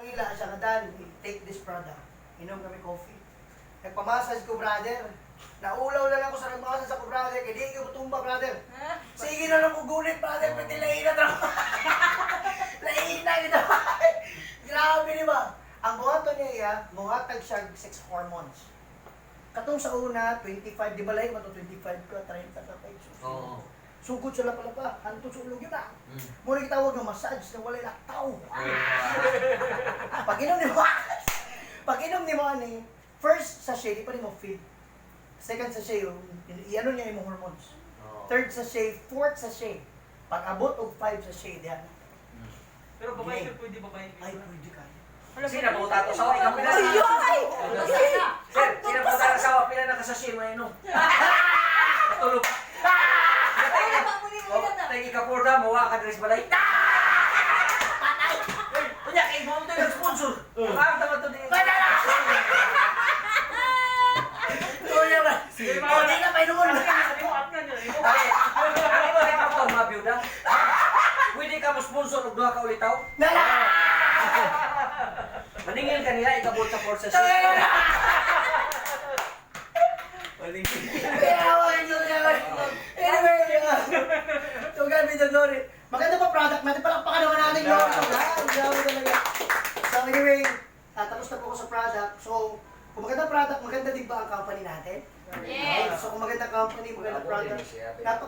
Pangila siya ka, "Dan, take this product." Inom kami coffee. Nagpamassage ko, brother. Naulaw na lang ako sa nagmassage ako, brother. Kaya di ko tumba, brother. Sige na lang ko gunit, brother. Pwede lain na trabaho. Lain na ito. Grabe, di ba? Ang buhaton niya, iya, muhatag siya og sex hormones. Katong sa una, 25, di ba lahi man to, 25 ka, 30 ka, kay Oo. Sugod sa lapa-lapa, hantod sa ulog yun ah. Muna gitawag ng massage na walay laktaw. Pag inom ni mo ani, first sachet, di pa nimo feel. Second sachet, yung, i-ano niya imong hormones. Third sachet, fourth sachet. Pag abot og five sachet, diyan. Pero babae, sir, pwede babae. Ay, pwede kayo. Sino po tato sawa? Ikaw pila. Ay! Ay! Sir, sino po tato sawa? Pila na kasasye mo inom. Katulog. Tay ikaporda mo wa ka diri sa balay. Patay. Unya kay mo to yung sponsor. Ang tama to di. Kuya ba? O, di na painuon. Sabi mo, up na niya. Ay, ang imo kay kapto mga byuda. Pwede ka mo sponsor og duha ka ulitaw. Nala! Maningil kanila ikabot sa fourth sachet. Maningil. Kaya, kaya, anyway, to God be the glory. Maganda pa product natin. Palakpakan naman natin yun. Grabe talaga. So anyway, tapos na po ako sa product. So, kung maganda product, maganda din ba ang company natin? Yes. So kung maganda company, maganda product, napaka